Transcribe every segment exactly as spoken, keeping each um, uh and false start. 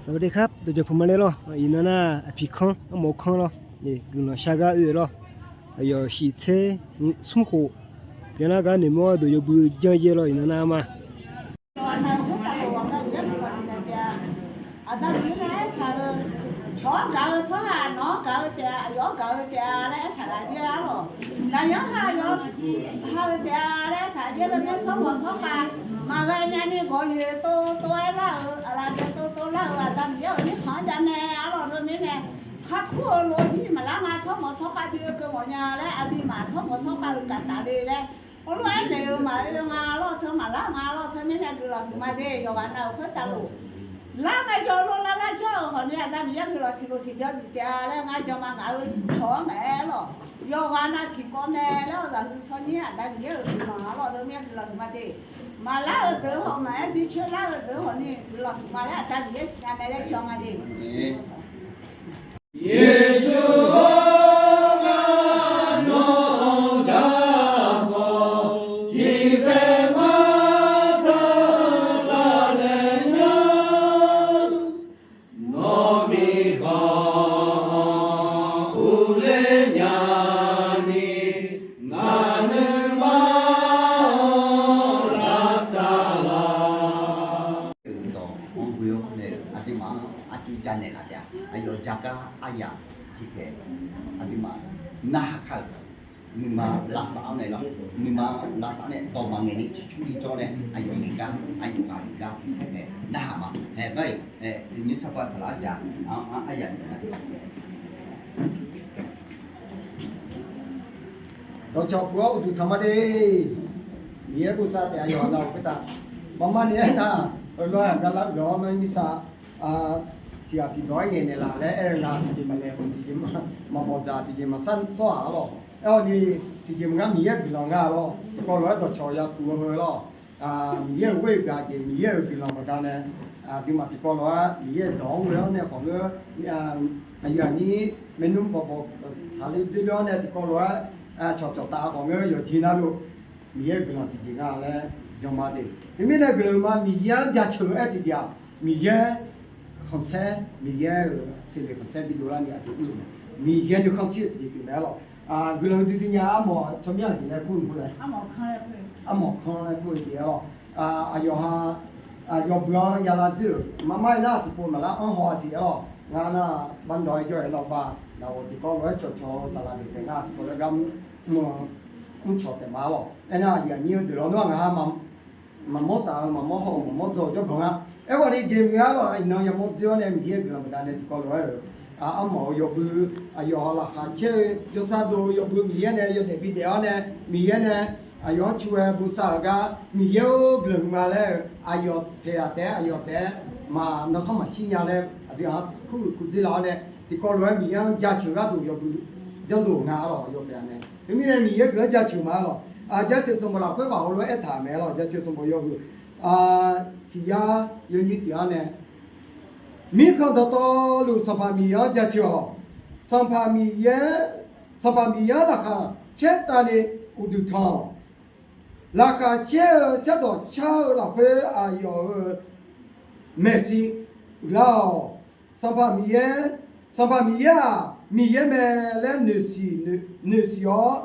สวัสดีครับ dawqjawq puq ma le lawr. Iqnan nar aqpiq kanr armawf kanr lawr. Guiqlanq shar gar oe-eu lawr. Aqyawf shif tser smr khof byanlar gar noeqmawr-eu dawq yawbui janr jae lawr iqnan nar ma. Aqda Miqyaer nae aertaq-eu, cawq-anr gaq-eu tsawrhaq nawq-anr gaq-eu taef-a, aqyawf-anr gaq-eu taef-a laer aertaq-a jaer-a lawq. Lafyanr ha yawf ha-eu taef-a laer aertaq jaer-a. Lawrmyanr tsawrmawq tsawrkhav maqghae nyani gawqyoeq tov tov-aer lar-euq, aqlaf dae tov tov lar-euq Aqda Miqyaer-euq mirkhanq-anr jav mae-a lawq. Lawrmyanr nae kharkur-eu lof-aer jir maqlar nga, tsawrmawq tsawrkhav bi-eu keuv mawf nya laer, aqduimaf tsawrmawq tsawrkhav-euq gaqtaf le laer, heulof-aer naeq-eu maqoe nga lawr, teu maqlar nga lawr. Teumirnae guiqlanq huiqma de. Yawqghaq nav-euq khoertav lof lar ngae jawr-eu lof lar lar jawr-euq hawq ni Aqda Miqyaer guiqlanq tiqlof tiqbyan biftaef-a laer ngar jan ma. Ngaq-euq cawq-anr maqaer lawq. Yawqghaq nav tiqkawv mae laer-awr zaqhuiq tsawrnyir Aqda Miqyaer-euq guiqlanq-a lawq. Lawrmyanr guiqlanq huiqma de. Maqlar-eu deuq-eu hawq maqaer, bi coer lar-eu deuq-eu hawq ni guiqlanq huiqma laer Aqda Miqyaer siqnya mae laer jan ma de. Yeqsur-or, ngar nawq-anr garkawv tiqkhaeq maqtaq laf laeq nya. Nawr mirkhanq-anr urler nyani, ngaq nuima-anr lavsav laf. Dawq-anr ghoe-awr nae-euq aqduimaf-anr aqcuiv janaeq laf taef-a. Aqyawf jagar aryaq tiqkhaeq aqduimaf narhaq kar-euq nuima lavsav-awr nae lawr. Nuima lavsav-awr nae dawq maqngaeq ni ciqcurni jawr nae aqyawf naeq gar aqyawf ghaq naeq gar tiqkhaeq nae narhaq ma. Haeq bar-iq, nymr tsarpav saqlaq-anr ja-anr aryaq Dawqcawq puq-awr uqduq tanq ma de. Miqyaer bosav taef-a yawqha nav-euq khoertav maqma ni aernar, heulof-aer aqgar lar-euq-awr mar mirsav tiqghaq tiqdawq-aer ngaeqnaeq laf laer aer-eu nga. Tiqjeq maqnaeq, tiqjeq maqbawq dzaq, tiqjeq maqsar sawr-aq lawq. Aer-awr ni tiqjeq maqngar Miqyaer guiqlanq nga lawr. Tiqkawv lof-aer dawqcawq ya puq-eu heu lawr. Miqyaer-euq ghoer-eu gaq jeq, Miqyaer-euq guiqlanq baqdanae aqduimaf tiqkawv lof-aer Miqyaer-euq dawq-anr ghoe-awr nae khawf ngeur aqyuif aqnyir maernmr bawqbawq tsaqler dzoerler-awr nae tiqkawv lof-aer cawqcawq taf khawf ngeur yawqjeq navluf Miqyaer-euq guiqlanq tiqjeq nga laer jan ma de. Teumirnae guiqlanq ma Miqyaer-anr jaceuq-eu aer tiqjeq-aq, Miqyaer khanqsaer, Miqyaer-euq siqle khanqsaer bidov larni aqdui ur-eu mae. Miqyaer nuikhanr shir-eu tiqjeq pyeuf mae-a lawq. Guiqlanq duidui nya armawf tsawrmyanr aqjeq laer kur-eu laer, armawf kanr laer kur-eu jeq-a lawq. Aqyawf ha yawbui-anr yalar dzoer-euq maqmar-aer nar tiqpov maqlar anr haw-a siq-a lawq. Ngar nar bardawq-aer jawr-aer lawq ba. Lafghof tiqkawv lof-aer cawqcawq-eu saqlaq deuq taef ngar tiqkawv lof-aer gar mr-eu mrcawq taef ma-a lawq. Aernar aqyuif aqnyir-eu deuq lawr nar ngaq ha maqmawr taf-eu maqmawr haw-eu maqmawr dzaw-eu jawrganq nga. Aerkhawf ni jeq mr-a lawq. Iqnan yamawr dzoer-awr nae Miqyaer-euq guiqlanq baqdanae tiqkawv lof-aer-euq armawf-eu yawbui aqyawf laqkhaq caer-eu yawsar dov-eu yawbui Miqyaer nae yawdaef bidaef-awr nae Miqyaer nae aqyawf-anr cu-aer bosav-euq gar Miqyaer-or guiqlanq huiqma laer-eu aqyawf paeqyaq taef-aer aqyawf taef-aer maq nankhanr maqshir nya laer aqdui-aq kurhuiq kurdzer laf-awr nae tiqkawv lof-aer Miqyaer-anr jaceuq gharduq yawbui janrdov-euq nga-a lawq. Yawpaeq-a nae teumirnae Miqyaer guiqlanq-anr jaceuq ma-a lawq. Jaceuq sanqbof lafkhoer ghaq heulof-aer aertaq-euq mae-a lawq. Jaceuq sanqbof yawhuiq tiq yar yawnyir tiq-anr nae mirkhanq dawqtawvluf Sanqpaq Miqyaer-anr jaceuq-awq. Sanqpaq Miqyaer, Sanqpaq Miqyaer-anr laqkhaq caertavni uqduq tanq-awq. Laqkhaq caer-eu cardawq car-eu lafkhoer aqyawf-euq maeqshi uiqlar-awq. Sanqpaq Miqyaer, Sanqpaq Miqyaer-aq Miqyaer mae laer noeqsiq, noeqsiq-awr,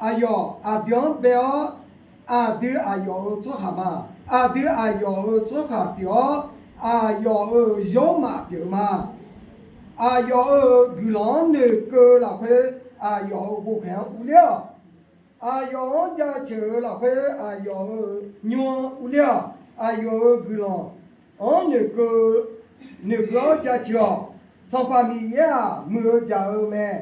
aqyawf aqdui-anr bae-awr, aqdui aqyawf-euq tsawrhaq ma. Aqdui aqyawf-euq tsawrhaq pyeuf-awr, aqyawf-euq yawrmaf pyeuf-eu ma. Aqyawf-euq guiqlanq-anr noeqkeuv-eu lafkhoer aqyawf-euq ghovkhaeq-anr urler-awq. Aqyawf-anr jaceuq-eu lafkhoer aqyawf-euq nymr-anr urler-awq. Aqyawf-euq guiqlanq-anr noeqkeuv, noeqkeuv-awr jaceuq-awq. Sanqpaq Miqyaer-aq muiq-eu jaq-eu mae.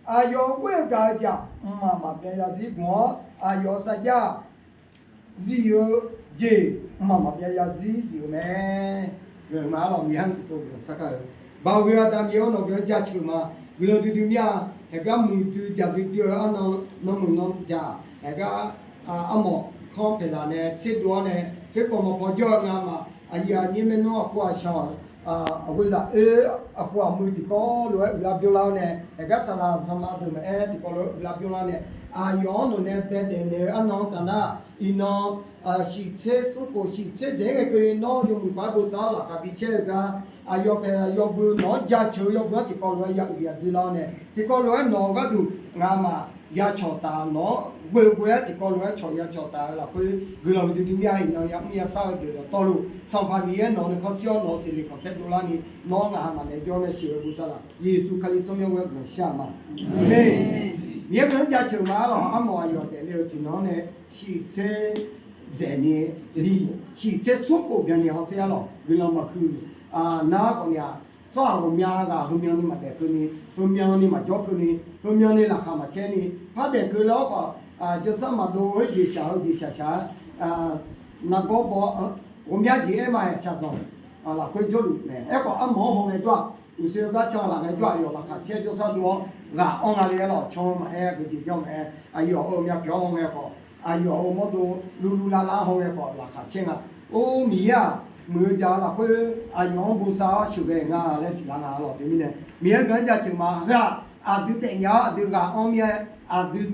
Aqyawf-euq ghoer-eu gaq-eu jeq-aq, mqmaq maqbyav zarzir gmq-awr, aqyawf-euq sarjax zif-eu jeq mqmaq maqbyav zarzir zif-eu mae. Guiqlanq ma-a lawq. Miqyaer-anr tiqpov guiqlanq sar kar-eu. Baoq ghoe-eu Aqda Miqyaer-or, nawq guiqlanq jaceuq ma. Guiqlanq duidui mir-a. Haeqgar muiqdui jaq duidui-eu arnan nanmuiq nan jaq. Haeqgar armawf kanr paeqzaq nae tserdov-awr nae khoerkawv maqpaw jawr-eu ngamaf aqyuif aqnyir maernmr aqkhof aqshaq Aqghoezaq oer aqkhof aqmuiq tiqkawv lof-aer uiqlar bymrlar-awr nae, aqgar saqlaq zanqma deuq maqaer tiqkawv lof-aer uiqlar bymrlar nae, aqyawf-anr nawq nae baedaef naeq-eu arnan taq nar, iqnan shiqtser smrkhof shiqtser dzaeq-aer ngae keuvni nawr yawmuiq paq-aer bosav-awr laqkhaq bicaer-eu gar, aqyawf paeqzaq yawbui nawq-anr jaceuq-eu yawbui-anr tiqkawv lof-aer ya uiq ya dzoerlar-awr nae, tiqkawv lof-aer nawq-eu gharduq ngamaf ya cawq taf, nawq-anr ghoeghoe-aer tiqkawv lof-aer cawq ya cawq taf-eu lafkhoer guiqlanq huiqdui dui mir-a. Iqnan yamr yasar-eu deuq dawqtawvluf Sanqpaq Miqyaer nawq-eu nuikhanr shir-awr nawq-eu siqleq khanqsaer dovlarni nawr ngaq ha maqnaeq jawr nae sheuq-eu bosav laf Yeqsur Kali tsawrmyanr ghoe-aer guiqlanq shar-a ma. Aqmeq. Miqyaer guiqlanq jaceuq ma-ar lawq. Armawf aqyawf daefle-eu tiqnan-anr nae shiqtser dzaeqni, shiqtser smrkhof byanni hawsher-ar lawq. Guiqlanq maqhuiq nar khawf ni-aq, tsawrhaq ghawqmya ghaq heumyanni maqdaef keuvni, heumyanni maqjawr keuvni, heumyanni laqkhaq maqcaer ni, par daef keuv lar-awr khawf, jawrsar maqdov-eu jeq shaq-eu jeq shaq shaq-aer, nargawr baw ghawqmya jeq aer ma-aer shaqzanq lafkhoer jawrluf mae. Aerkhawf armawf-anr hawngae jawr-aq, uqshoe gar can laf ngae jawr-aq, aqyawf laqkhaq caer jawrsar dov-awr ghaq anr nga le-aer lawq. Can maqaer geujeq janr maqaer, aqyawf-euq myavpyawq-anr hawngae khawf, aqyawf-euq mawrdo luvluv lavlav-anr hawngae khawf laqkhaq caer nga. Or, Miqyaer-aq, muiq-eu jaq-eu lafkhoer aqyawf-anr bosav-awr sheuqghae nga laer siqlar nga-ar lawq. Teumirnae Miqyaer guiqlanq-anr jaceuq ma. Ghaq aqdui daefnya-awr aqdui ghaq anr mir-aer, aqdui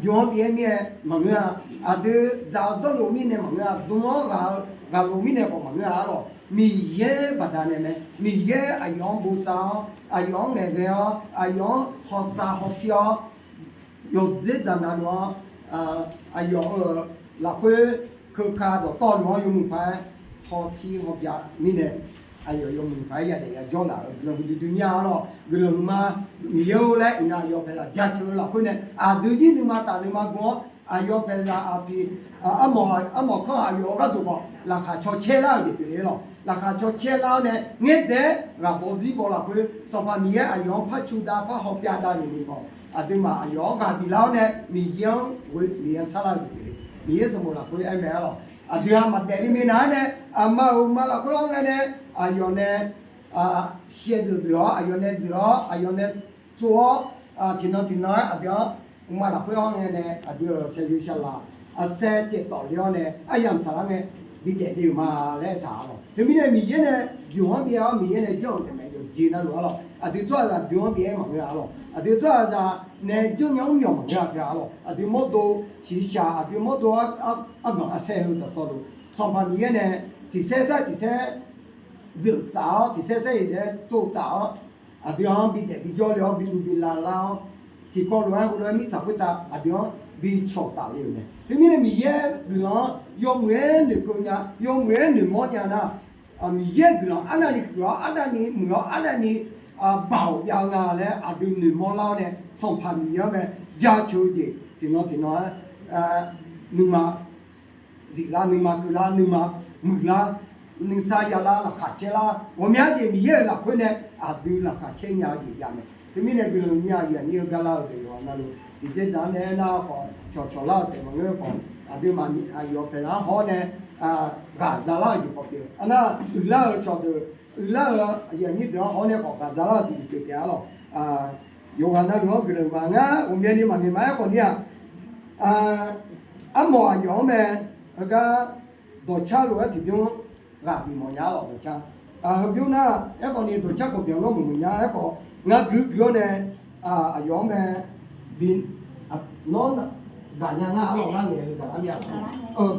bym-anr byaer mir-aer maqngeur-a. Aqdui dzaq-eu dawrlof mirnae maqngeur-a. Dm-anr ghaq-eu ghaqlof mirnae khawf maqngeur-a-ar lawq. Miqyaer baqdanae mae. Miqyaer aqyawf-anr bosav-awr, aqyawf-anr ngaeqghae-awr, aqyawf-anr hawsav hawpir-awr, yawqdzer dzaqna luf-anr, aqyawf-euq lafkhoer keuka dawqtawvluf-anr yawmuiq paq-aer hawpir hawbya mirnae, aqyawf yawmuiq paq-aer yadaef yajawr laf-euq guiqlanq huiqdui dui mir-a-ar lawq. Guiqlanq huiqma Miqyaer-or laer iqnan aqyawf paeqzaq jaceuq-eu lafkhoer nae aqdui jir nuima taf nuima gu-awr, aqyawf paeqzaq aqpiq armawf kanr aqyawf-eu gharduq khawf laqkhaq caw caer lar-euq jeq pyeuf le-ar lawq. Laqkhaq caw caer lar-awr nae ngaerdzae-aer ghaq baw zir baw lafkhoer Sanqpaq Miqyaer aqyawf-anr par cu dav par hawpyav dav lef ni khawf, aqduimaf aqyawf-anr ghaq biflar-awr nae Miqyaer-anr ghoe Miqyaer sharlar-eu jeq pyeuf le. Miqyaer sanqbof lafkhoer aer mae-ar lawq. Aqdui-aq maqdaef le minav-aer nae, aqma-euq uqma lafkhoer-anr ngae nae, aqyawf nae shaevdzeuf dzeuf-awr, aqyawf nae dzeuf-awr, aqyawf nae tsov-awr, tiqnan tiqnan-aer aqdui-anr uqma lafkhoer-anr ngae nae aqdui-euq shaqyoeq shaqlaq aqsaer caevtawf le-awr nae aryamq saqlar ngae bidaef le-euq ma laer aertaq-ar lawq. Teumirnae Miqyaer nae bymq-anr byaer-awr Miqyaer nae janr-euq taef mae. Yawqjeq navluf-ar lawq. Aqdui tsawrhaqzaq bymq-anr byaer maqngeur-a-ar lawq. Aqdui tsawrhaqzaq nae janrnya mrmyawq maqngeur-a teu-a-ar lawq. Aqdui mawrdo shiqshaq, aqdui mawrdo arganq arsaer heu dawqtawvluf Sanqpaq Miqyaer nae tiqsaer sar tiqsaer dzeuf tsaf-awr, tiqsaer sar-iq taef-aer tsov tsaf-awr, aqdui-anr bidaef bijawr le-awr biluv bi lavlar-awr, tiqkawv lof-aer heulof-aer mirtsaq khoertav aqdui-anr bi cawq taf le-euq mae. Teumirnae Miqyaer guiqlanq-anr yawmuiq-aer noeqkeuv nya, yawmuiq-aer noeqmawr nya nar, Miqyaer guiqlanq arnavni huiq-awr, arnavni muiq-awr, arnavni baoq jav-eu nga laer aqdui noeqmawr lar-awr nae, Sanqpaq Miqyaer-anr mae jaceuq-eu jeq tiqnan tiqnan-aer nuima ziflar, nuima keuvlar, nuima muiqlar, nuisar yalar, laqkhaq caerlar, ghawqmya jeq Miqyaer-euq lafkhoer nae aqdui laqkhaq caer nya-eu jeq jav mae. Teumirnae guiqlanq nya aqyuif aqnyir-eu gar lar-eu deuq yawqghaq navluf tiqjeq dzaq-anr nae aernar khawf, cawqcawq lar-eu taef maqngeur khawf, aqduimaf aqyawf paeqzaq-anr haw-awr nae ghaq zalar-eu jeq khawf pyeuf. Arnar uiqlar-eu cawqdeuq, uiqlar-euq aqyuif aqnyir deuq-anr haw-awr nae khawf ghaq zalar-eu jeq pyeuf taef-ar lawq. Yawqghaq navluf-anr guiqlanq ma ngar ghawqmyani maqngaeq ma-aer khawf ni-aq, armawf aqyawf-anr mae, heugar dawqcar lof-aer tiqbymr ghaq bif mawf nya-ar lawq dawqcar. Heubymr nar, aerkhawf ni dawqcar kawq byanq nawr maqmuiq nya-ar, aerkhawf ngar guiqguiq-awr nae aqyawf-anr mae bi nawr gaqnya ngar-ar lawq. Ngar ngaeq-eu gaqlar mir-a,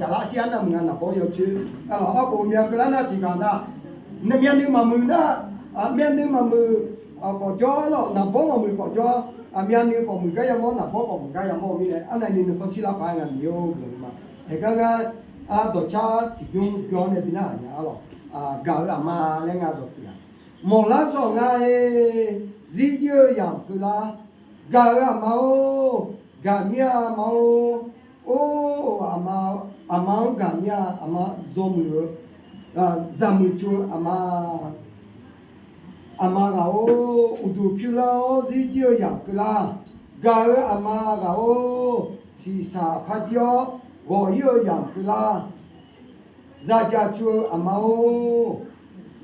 gaqlar shir-ar navmaqnga naqbawr yawcoer-ar lawq. Arkhof myav keuvlar nar tiqghaq nar, myavnuiv maqmuiq nar, myavnuiv maqmuiq khawf jawr-ar lawq, naqbawr maqmuiq khawf jawr-ar. Myavnuiv khawf muiq gar yamawr, naqbawr khawf muiq gar yamawr-eu mirnae, arnavni nuikhanr shirlar paq-aer nga Miqyaer-or guiqlanq ma. Haeqgar ngar dawqcar tiqbymr byan-awr nae bi narhaq nya-ar lawq. Gaq-eu aqma laer nga dawqtsuif-aq, mawqlar sawq nga-e, zirjir-eu yamq keuvlar. Gaq-eu aqma-or, gaq mir-a ma-or. Or, aqma, aqma-anr gaq mir-a. Aqma zawmuiq-eu, zaqmuiq cu-eu aqma, aqma ghaq-or, uqduq pyur lar-awr zirjir-eu yamq keuvlar. Gaq-eu aqma ghaq-or, shiqshaq parjir-awr ghawq-ir-eu yamq keuvlar. Zaqjaq cu-eu aqma-or,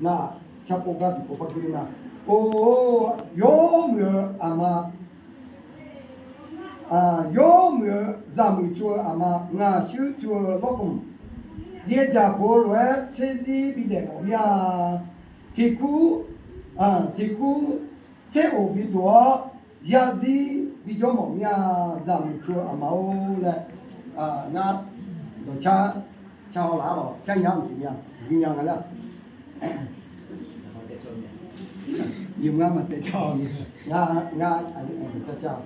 nar, carpov gar tiqpov par gui nar, or, yawmuiq-eu aqma, yawmuiq-eu zaqmuiq cu-eu aqma, ngaqshuir cu-eu lawrkhmq, yaerjaq puq-eu lof-aer tserzir bidaef mawf mir-a. Tiqkur, tiqkur tser of bi dof-awr, yarzir bijawr mawf mir-a, zaqmuiq coer-eu aqma-or laer, ngar dawqcar car haw laf-ar lawq, car nya maqsiq nya, guinya nga laer-aq. Nymq ngar maqtaef car-awq, ngar, ngar, car car.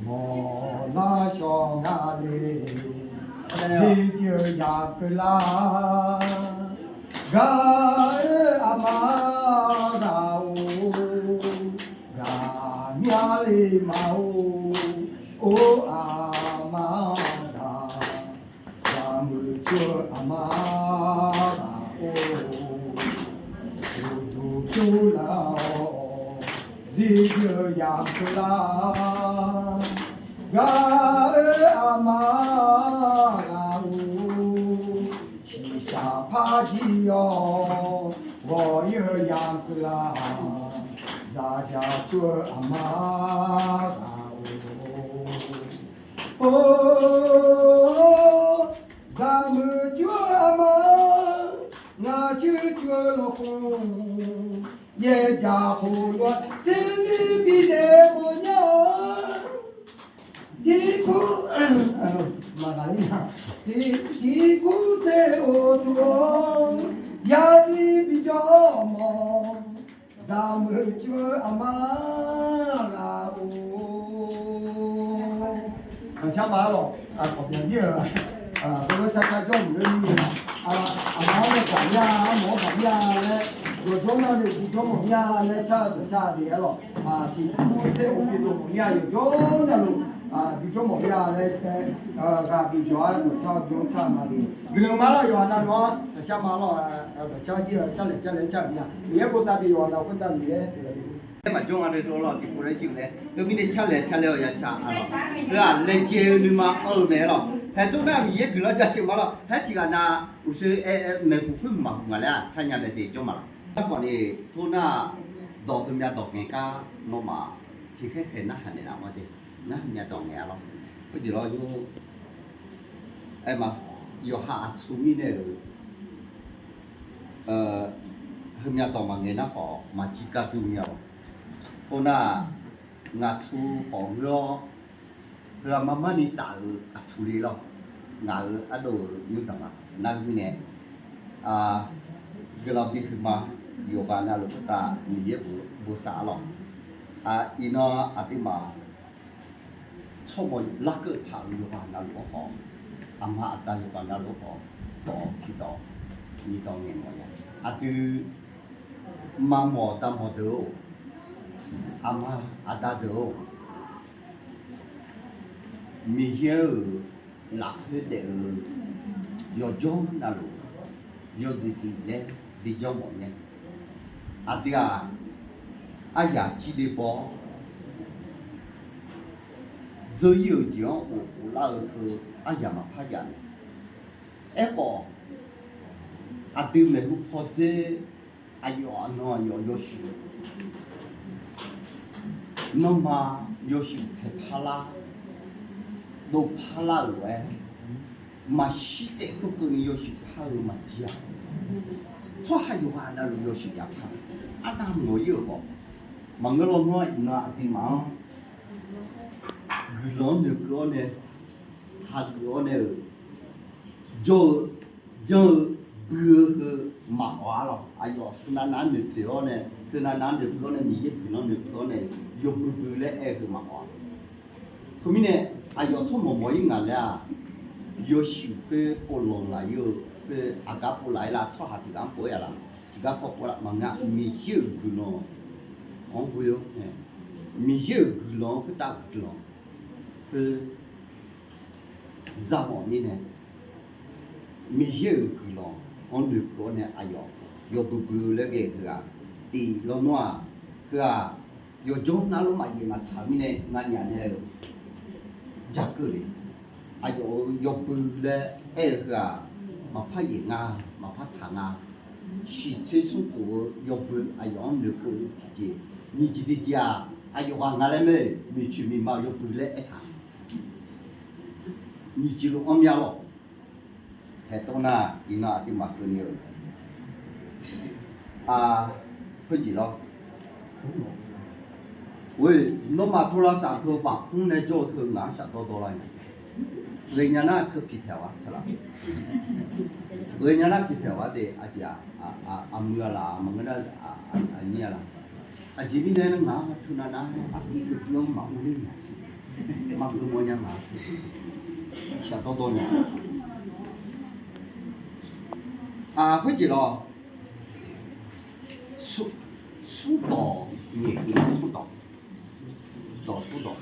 Mawqlar shawq nga le, zirjir-eu yaqkeuv lar. Gaq-euq aqma ghaq-or, gaqmya le ma-or, or aqma ghaq. Zaqmuiq coer-eu aqma ghaq-or, uqduq pyur lar-awq, zirjir-eu yaqkeuv lar. Gaq-euq aqma ghaq-or, shiqshaq par jir-awr, ghawq-ir-eu yaqkeuv lar. Zaqjaq coer-eu aqma ghaq-or, or, zaqmuiq coer-eu aqma, ngaq shuir coer-eu lawkhmq, yaerjaq khof lof-aer tserzir bi daef mawf nya-a. Tiqkur, maqghaq ler nya. Tiqkur tser of tuq-awr, yarzir bijawr mawf, zaqmuiq coer-eu aqma ghaq-or. Khanqshar ma-ar lawq, aqkawq byandir-euq, heulof-aer car car jawr-euq mirnae, aqma-anr nae gaq mir-a, armawf-anr gaq mir-a laer, yawqjawr navluf bijawr mawf mir-a laer car-eu dawqcar de-aer lawq. Tiqkur tser of bi dof mawf mir-a, yawqjawr navluf bijawr mawf mir-a laer tae, ghaq bijawr-aer dawqcar-eu byan-anr car ma de. Guiqlanq ma lawq, yawqha navluf-anr dawqcar ma lawq, dawqcar jir-eu carlaeq carlaeq-anr car-euq mir-a. Miqyaer bosav de, yawqha navluf khoertav Miqyaer sheuqghae de. Aer maqjawr nga le dawr lawq, tiqpov laer shir-eu laer, heu mirnae carlaeq carlae-awq ya car-a lawq. Heu-aq laejae-eu nuima anr-eu mae-aer lawq. Haeq tov nar Miqyaer guiqlanq jaceuq ma lawq. Haer tiq ghaq nav uqshoe aer maeqhu khoer maqhuq ngaq laer-aq car nya mae de jawr ma lawq. Aerkhawf ni, tov nar dawq heumyav dawq ngaeq gar nawmaf tiqkhaer khaeq narhaq naeqlaf ma de. Nar heumyav dawq ngaeq-a lawr. Khoerjeq lawr nymr aer ma, yawqha aqtsu mirnae-euq heumyav dawq maqngaeq nar khawf maqjir gar dur nya-awq. Khoernar, ngaqtsu khawf ngeur-awr, heu-aq mar mar ni taf-euq aqtsu le lawr. Ngaq-euq ardov-euq nymr danq-a. Nar mirnae, guiqlanq bihuiq ma, yawqghaq navluf khoertav Miqyaer bosav-a lawq. Iqnan aqduimaf tsawrmawq larkeuv taq-euq yawqghaq navluf-anr khawf, aqma aqda yawqghaq navluf-anr khawf, dawq tiqdawq nyiq dawq ngaeq mawf nya. Aqdui maqmawf damawf deuq-or, aqma aqda deuq-or, Miqyaer-euq lafkhoer daef-eu yawqjawr navluf yawzif zif laer bijawr mawf nya. Aqdui-aq, aryaq jir le baw-awr dzeur-ir-euq jeq-anr ghofkhof lar-eu teu aryaq maqpar yaf nae. Aerkhawf, aqdui maeqhu pawdzer aqyawf aqnan aqyawf yawshuif, nanma yawshuif tsaeq parlar, dov parlar-euq lof-aer, maqshir tsaev khoerkeuvni yawshuif par-eu maqjir-a. Tsawrhaq yawqghaq navluf yawshuif yaf par-eu arnav mawq-ir-euq khawf, maqngeur lawnmr-anr iqnan aqduimaf-anr guiqlanq-anr noeqkeuv-awr nae, hageuf-awr nae-euq jawr-eu, janr-eu, bui-eu heu maqawq-ar lawq. Aqyawf teunav nav-anr noeqpoeq-awr nae, teunav nav-anr noeqpoeq-awr nae, Miqyaer guiqlanq noeqpoeq-awr nae, yawbui bui laer aer-eu heu maqawq-a. Khoermirnae, aqyawf tsawrmawq mawq-ir ngaq laer-aq, yawshuif khoer povlanq laf-ir-eu, khoer aqgar povlaf-ir lar, tsawrhaq tiq ghaq-anr pov-aer-a laf, tiq ghaq kawv pov laf maqngeur-a. Miqyaer-euq guiqlanq-anr ghoe-awr, Miqyaer-euq guiqlanq-anr khoertav guiqlanq khoer zar mawf mirnae, Miqyaer-euq guiqlanq-anr noeqkeuv-awr nae aqyawf yawbui bui laer ghae-eu heu-aq, tiq lawnmr-aq, heu-aq, yawqjawr navluf maqyaef maqtsaq mirnae nganyaf nae-euq jakeuv le. Aqyawf-euq yawbui laer aer-eu heu-aq, maqpar yaef nga, maqpar tsaq nga. Shiqtser smrkhof-eu yawbui aqyawf-anr noeqkeuv tiqjeq, nyiq jeq tiqjeq-aq, aqyawf ghaq nga laer mae, miqcoeq miqma-euq yawbui laer aertaq. Nyiq jeq lof-anr mya lawq. Haeqtov nar, iqnan aqduimaf keuvni-eu Khoerjeq lawr. Oe, nawmaf tawlavsaf teu baqkmr nae jawr-eu teu ngaq-anr shafdawr dawrlar nya. Ghaenya nar teu piqtaeq-awq-ar saqlaq. Ghaenya nar piqtaeq-awq-ar de, aqjeq aqmuiq-a laf, maqngeur nar aqnyir-a laf. Aqjeq mirnae ngaq-anr teunav nar-aer artiv teu tiv-anr maqmr ler nya siq. Maqgeuf mawf nya ngaq-anr teu shafdawr dawr nya. Khoerjeq lawr. Smrdawq nyaef keuvni smrdawq, dawq smrdawq.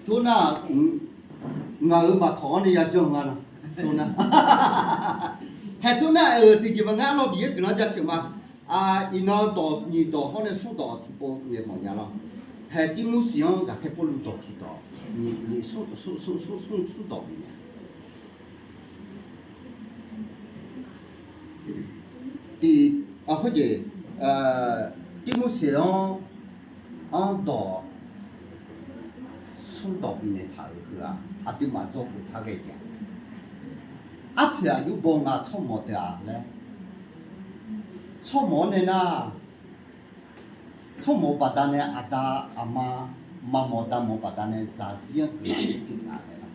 Tornar, ngaq-euq maqtawq-anr nae yajanr nga nar, tornar. Haeq tornar-euq tiqjeq maqngeur, arlawr Miqyaer guiqlanq jaceuq ma. Iqnan dawq nyiq dawq hawr nae smrdawq tiqpov ngaeq mawf nya lawr. Haeq Tirmorseq-anr ghaqkhaer Pawrluv dawq tiqdawq, smrdawq bifnaeq. Tiq, khoerjeq, Tirmorseq-anr, anr dawq, smrdawq bifnaeq taq-euq heu-aq, aqduimaf dzawgeuf par ghae jeq-a. Arpoeq aqjox baw nga tsawrmawq deuq-aq laer, tsawrmawq-anr nae nar, tsawrmawq baqdanae aqda aqma, maqmawf damawf baqdanae zaqzir-anr guiqlanq-anr pyeuf nga aer-a.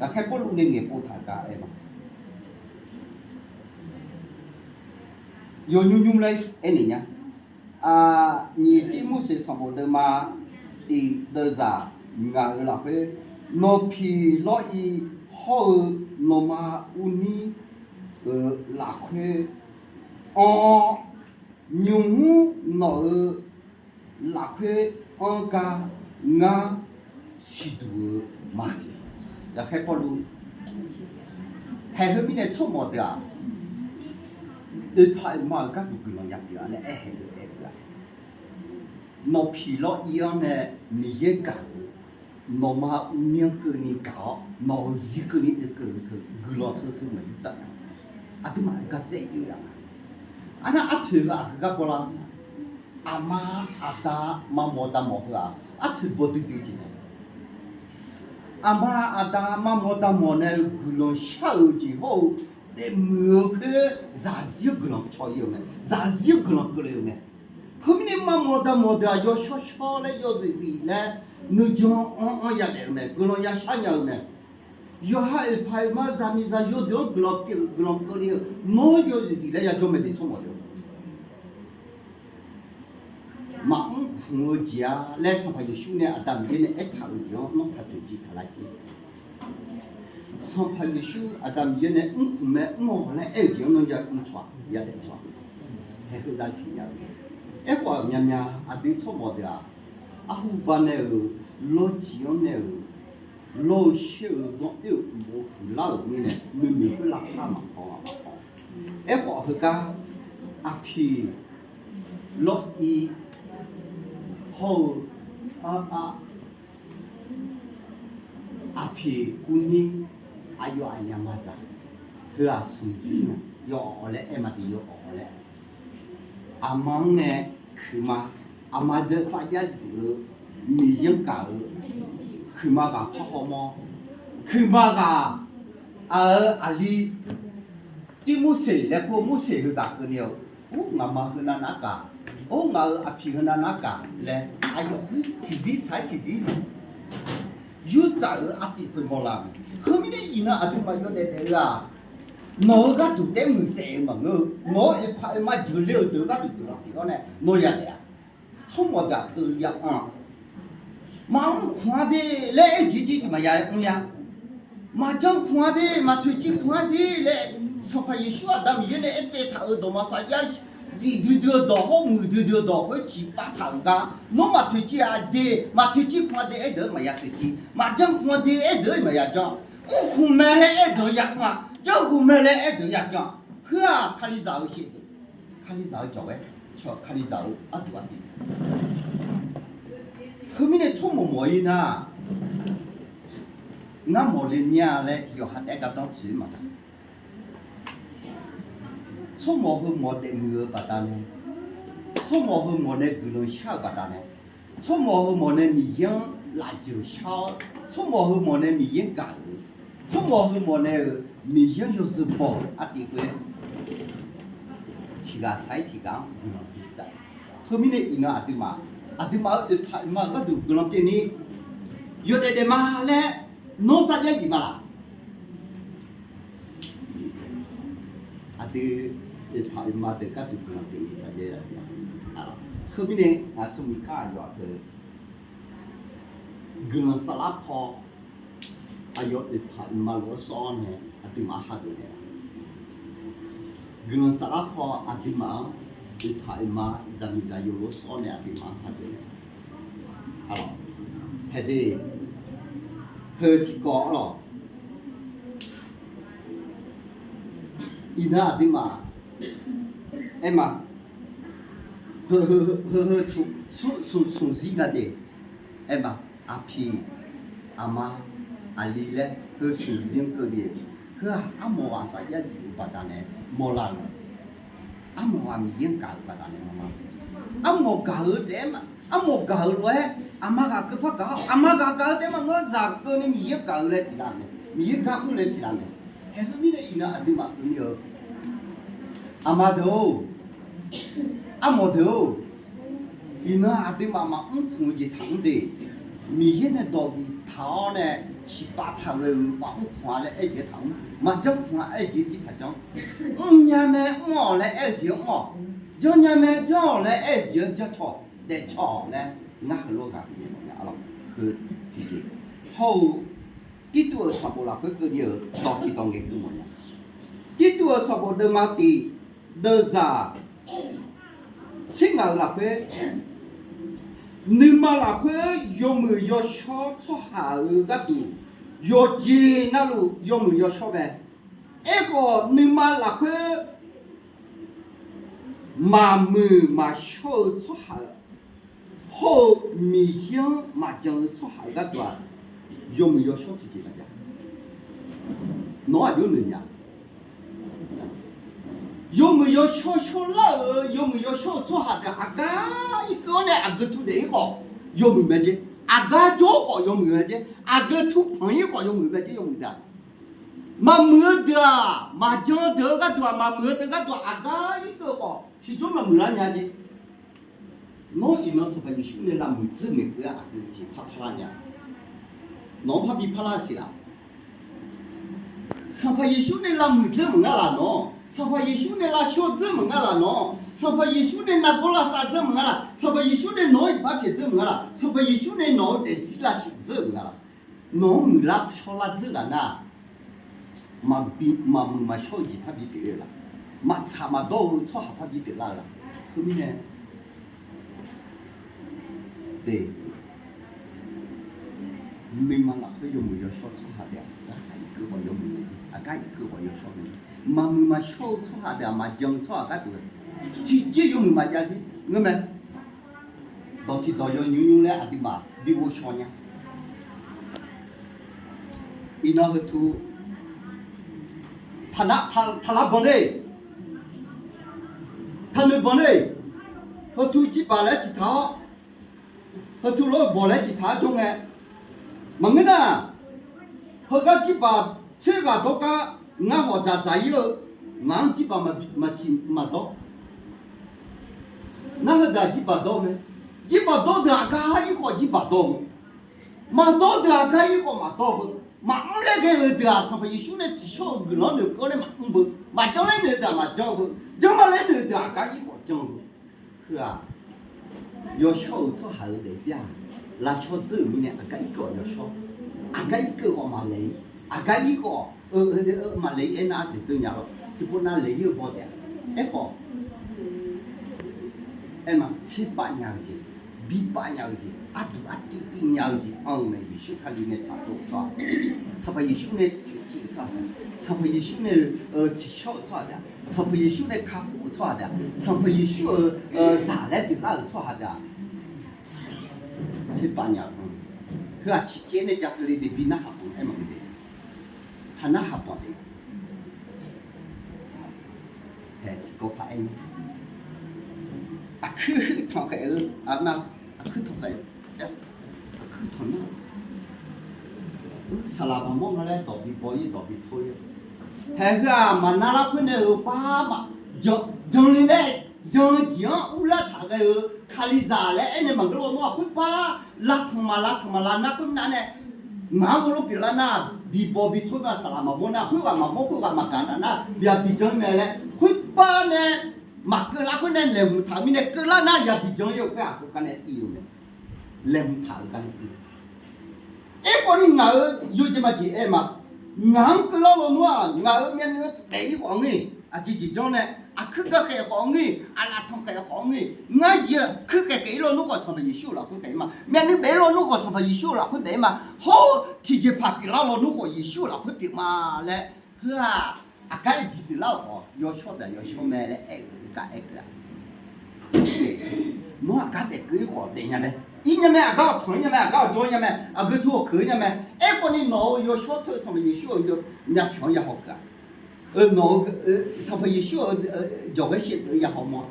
Ghaqkhaer Pawrluv nae ngaeqpov taq gar aer ma. Yawnymr nymr laer aernaeq nya. Nyiq Tirmorseq sanqbof deuvma tiq deuvzaq ngaq-euq lafkhoer, nawq piq lawr-ir hawr-eu nawqma uvnir-euq lafkhoer anr-awr, nymq mr nawq-euq lafkhoer anr gar ngar siqduq-eu ma. Ghaqkhaer Pawrluv, haeq heu mirnae tsawrmawq deuq-aq, oeqpaq oeqma-euq gharduq guiqlanq ya pyeuf-a laer aer haeq heu aer-eu-aq, nawq piq lawr-ir-anr nae Miqyaer gaq-euq, nawqma uvnir-anr keuvni gaq-awr nawq-euq zir keuvni oekeuv-eu teu guiqlanq teu teu maqyur tsaf nya. Aqduimaf-euq gartsaev yoeq yaf nga. Arnar arpoeq heu aqgeu gar bawlar-eu, aqma aqda maqmawf damawf heu-aq arpoeq baw duidui jeq mae. Aqma aqda maqmawf damawf nae-eu guiqlanq shar-euq jeq hawr-eu daefmuiq-eu khoer zaqzir-eu guiqlanq caw-ir-eu mae, zaqzir-eu guiqlanq keuvle-eu mae. Khoermirnae maqmawf damawf deuq-aq yawshawr shawr laer yawzif zif laer nuijan anr anr yadaef-eu mae, guiqlanq yashar nya-eu mae. Yawqha oeqpaq oeqma zaqmiqzaq yawdeuq-anr guiqlanq pyeuf-eu guiqlanq keuvle-eu nawr yawzif zif laer yajawr mae de tsawrmawq deuq. Maqmr khmq-eu jeq-a laer Sanqpaq Yeqsur nae Aqda Miqyaer nae aertaq-euq jeq-anr nawr taq toeqciv taq lar jeq. Sanqpaq Yeqsur Aqda Miqyaer nae mrkhmq mae mr-awq laer aer-eu jeq-anr nawr ya mr cawq-aq, ya daef cawq-aq, haeq heu dav siqnya-eu. Aerkhawf-aq myavmyav aqdui tsawrmawq deuq-aq, arhu banae-euq lawrjiq-anr nae-euq lawr-eu sher-eu zanr oer-euq uqmov huiqlar-euq mirnae nuinoeq khoer lavpar maqpaw-a maqpaw. Aerkhawf heugar aqpiq lawr-ir hawr-eu ar, aqpiq uvnir aqyawf aqnyaf maqzaq heu-aq smqzir-a, yawawq laer aer ma tiq yawawq laer. Aqma-anr nae kuiqma, aqma jeq sarjax zif-eu Miqyaer-anr gaq-eu kuiqma ghaq parhaw mawr, kuiqma ghaq aq-euq aqli Tirmorseq laer kur-eu Morseq heughaq keuvni-eu, or ngaqma heunav nar gaq, or ngaq-euq aqpiq heunav nar gaq laer aqyawf khoer tiqzir saq-aer tiqzir yurtsaf-euq artiv khoermawr lar mae. Khoermirnae iqnan aqduimaf yawdaef daef-eu-aq, nawq-euq gharduq taef muiq saef-eu maqngeur-eu, nawq-anr oeqpaq oeqma jeuqle-euq deuq gharduq guiqlanq pyeuf-awr nae nawr yadaef-a. Tsawrmawq deuq-aq teu ya anr-a. Maqmr khmq-a de laer aer jeq jeq tiq maqya mr nya. Maqjanr khmq-a de, maqtoeqciv khmq-a de laer Sanqpaq Yeqsur Aqda Miqyaer nae aertsaev taq-euq dawq maqsar jav zif duidui-eu dawq hawr muiq duidui-eu dawq khoer ciqpav taq-euq gar, nawr maqtoeqciv-a de, maqtoeqciv khmq-a de aerdeuq-anr maqya toeqciv, maqjanr khmq-a de aerdeuq-anr maqya janr, mr khmq mae laer aerdeuq-anr ya mr-a, janr khmq mae laer aerdeuq-anr ya janr. Khoer-aq Kalizaq-euq shif, Kalizaq-eu jawq-aer, Kalizaq-euq arduq artiv. Khoermirnae tsawrmawq mawf-ir nar, ngar mawq le mir-a laer yawqha taef-aer gardanr tsoeq-ir maqnga. Tsawrmawq heu mawq daef muiq-eu baqdanae, Tsawrmawf heumawf nae guiqlanq shar-euq baqdanae, tsawrmawf heumawf nae Miqyaer-anr lafjeuq shar-awr, tsawrmawf heumawf nae Miqyaer-anr gaq-euq, tsawrmawf heumawf nae-euq Miqyaer-anr yawzeu baw-euq artiv khoer tiqghaq sar-ir tiqghaq-anr guiqlanq bi tsaf. Khoermirnae iqnan aqduimaf, aqduimaf-euq oeqpaq oeqma-euq gharduq guiqlanq pyeuf ni yawdaef daef ma laer nawr sarjax zif ma laq? Aqdui oeqpaq oeqma deuq gharduq guiqlanq pyeuf ni sarjax zif-a. Khoermirnae ngaq tsawrmiq kar aqyawf aqdui guiqlanq saflar paw aqyawf oeqpaq oeqma lof-aer sawr-awr nae aqduimaf-anr hageuf naeq-a. Guiqlanq saflar paw aqduimaf-anr oeqpaq oeqma zaqmiq zaqyo lof-aer sawr-awr nae aqduimaf-anr hageuf naeq-a. Haeqde, heu tiqkawv arlawq. Iqnan aqduimaf aerma, heu heu heu heu smq smq zir nga de. Aerma, aqpiq, aqma, aqli laer heu smq zir-anr keuvle-eu. Heu-aq armawf ghaq safjax zif-eu baqdanae mawrlar-eu mae. Armawf ghaq Miqyaer-anr gaq-euq baqdanae mawrlar-eu mae. Armawf gaq-eu taef-aer ma, armawf gaq-eu lof-aer aqma ghaq keuvpar gaq-awr, aqma ghaq gaq-eu taef-aer maqngeur, zaq keuvni Miqyaer-anr gaq-eu laer siqlar mae, Miqyaer gar mr laer siqlar mae. Haeq khoermirnae iqnan aqduimaf keuvni-eu aqma deuq-or, armawf deuq-or, iqnan aqduimaf maqmr khmq-eu jeq taqmr de. Miqyaer nae dawq biftaq-awr nae ciqpav taq ghae-eu maqmr khmq-a laer aer-eu jeq-aer taqmr, maqjanr khmq-a aer-eu jeq-aer tirtaq janr. Mrnya mae mr-awq laer aer-eu jeq-anr mr-awq, janrnya mae janr-awq laer aer-eu jeq-anr janrcaw daefcaw-awq laer ngar heulof ghaq bifnaeq mawfnya arlawq. Heu tiqjeq hawr-eu Tirtuv-euq sanqbof lafkhoer keuvni-euq dawq tiqdawq ngaeqkeuv mawfnya. Tirtuv-euq sanqbof deuvma tiq deuvzaq tser ngaq-euq lafkhoer, nuima lafkhoer yawmuiq yawshawr tsawrhaq-euq gharduq yawqjeq navluf yawmuiq yawshawr mae. Aerkhawf nuima lafkhoer maqmuiq maqshawr-eu tsawrhaq-euq hawr-eu Miqyaer-anr maqjan-eu tsawrhaq-euq gharduq-aq, yawmuiq yawshawr tiqjeq maqjav. Nawq-anr aqjox noeq nya. Yawmuiq yawshawr shawrlar-euq yawmuiq yawshawr-eu tsawrhaq deuq aqgar irkeuv-awr nae aqgeu tu daef-ir khawf yawmuiq mae jer. Aqgar jawr khawf yawmuiq mae jer. Aqgeu tu panq-ir khawf yawmuiq mae jer yawmuiq deuq-aq. Maqmuiq-eu deuq-aq, maqjan-eu deuq-eu gharduq-aq, maqmuiq-eu deuq gharduq-aq, aqgar irkeuv khawf tiqjawr maqmuiq lar nya jer. Nawr iqnan Sanqpaq Yeqsur nae lavmuiq dzeur ngaeqkeuv-aer aqgeu jeq parpar lar nya. Nawq-anr parbi parlar siq laf. Sanqpaq Yeqsur nae lavmuiq dzeur maqngar laf nawq. Sanqpaq Yeqsur nae lavshawr dzeur maqngar laf nawq. Sanqpaq Yeqsur nae nargawr lavsav dzeur maqngar laf. Sanqpaq Yeqsur nae nawq-anr iqbax pyaeq dzeur maqngar laf. Sanqpaq Yeqsur nae nawq-eu daefzir lavshif dzeur maqngar laf. Nawq-anr muiqlar shawrlar dzeur ghaq nar, maqbi maqmuiq maqshawr-eu jeq parbi pyeuf-ir-eu laf. Maqtsaq maqdawr-eu tsawrhaq parbi pyeuflar-eu laf. Khoermirnae, de, nuima lafkhoer yawmuiq yawshawr tsawrhaq deuq-aq, aqgar irkeuv khawf yawmuiq mae jer. Aqgar irkeuv khawf yawshawr mae. Maqmuiq maqshawr-eu tsawrhaq deuq-aq, maqjan-eu tsawrhaq gharduq tiqjeq yawmuiq maqjav jer ngeur mae. Dawq tiqdawq yawnymr nymr laer aqduimaf bi ghovshaw nya. Iqnan heutu taqnar, taqlar banq le, taqnoeq banq le, heutu jirbaq laer ciqtaq-awr, heutu lof-eu bawq laer ciqtaq-awr jawr ngae, maqngeur nar, heugar jirbaq tser ghaq dawrgar ngar hawq dzaqdzaq-ir-eu, ngaq-anr jirbaq maqbi maqciq maqdawr. Nar heudeuq-aq jirbaq dawr mae. Jirbaq dawr deuq aqgar ir khawf jirbaq dawr-eu, maqdawr deuq aqgar ir khawf maqdawr-eu. Maqmr laer ghae-euq deuq-aq Sanqpaq Yeqsur nae tsiqshawr-eu guiqlanq-anr noeqkeuv-awr nae maqmr beu. Maqjan laer noeq-eu deuq-aq maqjan-eu beu. Janrma laer noeq-eu deuq aqgar ir khawf jan-eu beu. Heu-aq, yawshawr-euq tsawrhaq-euq daefzir-aq, lavshawr dzeur-euq mirnae aqgar ir khawf yawshawr, aqgar ir keuv khawf maqlaeq-ir, aqgar ir khawf maqlaeq-ir aernar, ardzaeq dzeur nya lawr. Tiqpov nav laeq-ir-eu baw taef-a. Aerkhawf, aerma tserpav nya-eu jeq, bipav nya-eu jeq, arduq artiv tiv nya-eu jeq anr-eu mae. Yeqsur Kali nae tsaqtsov-eu tsawrhaq, Sanqpaq Yeqsur nae toeqciv-eu tsawrhaq, Sanqpaq Yeqsur nae-eu tsiqshawr-eu tsawrhaq taef-a. Sanqpaq Yeqsur nae kakhof-eu tsawrhaq taef-a. Sanqpaq Yeqsur-euq zaq laer pyeuflar-euq tsawrhaq taef-a. Tserpav nya-eu, heu-aq ciqcaev nae jav keuvle de bi narhaq panq-aer maqngeur de. Taq narhaq panq de. Hae tiqkawv paq-aer nya. Aqkuir tanqkhaeq-eu, aqma, aqkuir tanqkhaeq, aqkuir tanq nar, saqlaq maqmawr nga laer dawq bi baw-ir dawq bi tor-ir. Haeq heu-aq maqnar lar khoer nae-euq par maq jan le laer jan-eu jeq-anr urlar taq ghae-eu Kalizaq laer aernaeq maqngeur lawnmr-aq khoerpar lavtanq maqlav tanq maqlav nar khoernar nae, ngaq-anr heulof pyeuflar nar, bi baw bi tor ma saqlaq maqmawr nar khoerghaq maqmawr khoerghaq maqgaq nar nar bya bi jan-ir mae laer khoerpar nae maqkeuv lar khoer nae laeqhmq taq-eu mirnae keuvlar nar ya bi jan-ir-eu khoer-aq heugar nae ir-eu mae. Laeqhmq taq-eu gar nae ir Aerkhawf ni ngaq-euq yawjeq maqjeq aer ma. Ngaq-anr keuvlar lawnmr-aq ngaq-euq myavnuiv-anr baef-ir khawf ngir, aqjeq jeq janr nae aqkuir garkhaeq khawf ngir, aqlaf tanqkhaeq khawf ngir, ngar yawkuir khaeq khaeq-ir lawnmr khawf Sanqpaq Yeqsur-euq lafkhoer khaeq-ir ma. Myavnuiv baef-ir lawnmr khawf Sanqpaq Yeqsur-euq lafkhoer baef-ir ma. Hawr-eu tiqjeqpaq pyeuflar lawnmr khawf Yeqsur-euq lafkhoer pyeuf ma laer, heu-aq, aqgar-ir jeq pyeuflar-euq khawf yawshawr daq yawshawr mae laer aer-eu gar aer keuv-a. Nawr aqgar daef keuv-ir khawf daefnya mae. Ir nya mae, aqgar-awq tanq-ir nya mae, aqgar-awq jawr-ir nya mae, aqgeu teu-awq keuq-ir nya mae. Aerkhawf ni nawq-euq yawshawr teu Sanqpaq Yeqsur-euq myavpyawq-anr ya haw keuv-a. Nawq-eu Sanqpaq Yeqsur-euq jawqghaer shaevdzeuf-eu ya haw mawr-a.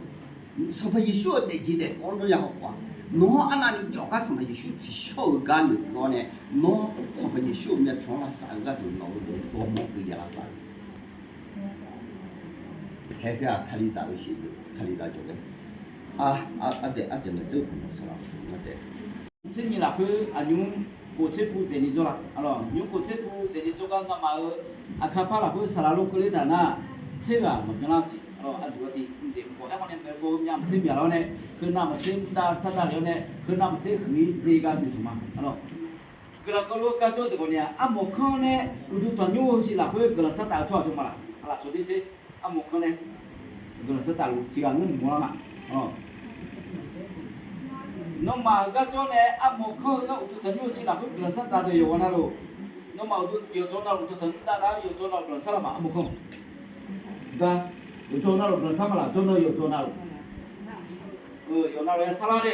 Sanqpaq Yeqsur-euq daefjeq daefkawv-anr nawr ya haw khawf-a. Nawr arnavni jawqgar Sanqpaq Yeqsur tiqshawr-euq gar noeqkeuv-awr nae, nawr Sanqpaq Yeqsur-euq myavpyawq-anr lavsav-eu gharduq nawq-eu daef dawqmawr keuv ya lavsav-eu Haeq heu-aq Kalizaq-eu shaevdzeuf Kalizaq jawqghaer. Ardzaeq ardzaeq maqdzeur-eu pawqmawr saqlaq-a taef. Tser nyiq lafkhoer aqnymr kof tser pu dzaeqni jawr la. Nymr kof tser pu dzaeqni jawrgar ngamaf-euq aqkar par lafkhoer saqlaq lof keuvler taq nar, tser ghaq maqbyan lar siq. Aqduq aqdi mqjeq mqkawq aerkhawf nae maeqbawq-eu myavmaqtser myaqlar-awr nae, heu navmaqtser mr dav sar dav lef-awr nae, heu navmaqtser huiq-ir dzae gharduq tmq ma. Guiqlanq keuvlof-eu garjawr deuq khawf ni-aq, armawf kanr nae uqduq tanqnymr-eu siq lafkhoer guiqlanq sar taf-eu tsawrhaq deuq ma laq. Aqlaf tsawq der sher, armawf kanr nae guiqlanq sar taf luf tiq ghaq ngeur nmq mawr lar ma. Nawmaf-euq garjawr nae armawf kanr-eu gar uqduq tanqnymr-eu siq lafkhoer guiqlanq sar taf deuq yawqghaq navluf, nawmaf uqduq yawqjawr navluf uqduq tanqnymr dav dav-aer yawqjawr navluf guiqlanq sar lar ma armawf kanr. Gar, yawqjawr navluf guiqlanq sar ma laq jawr nan yawqjawr navluf. Yawqghaq navluf ya sar lar de.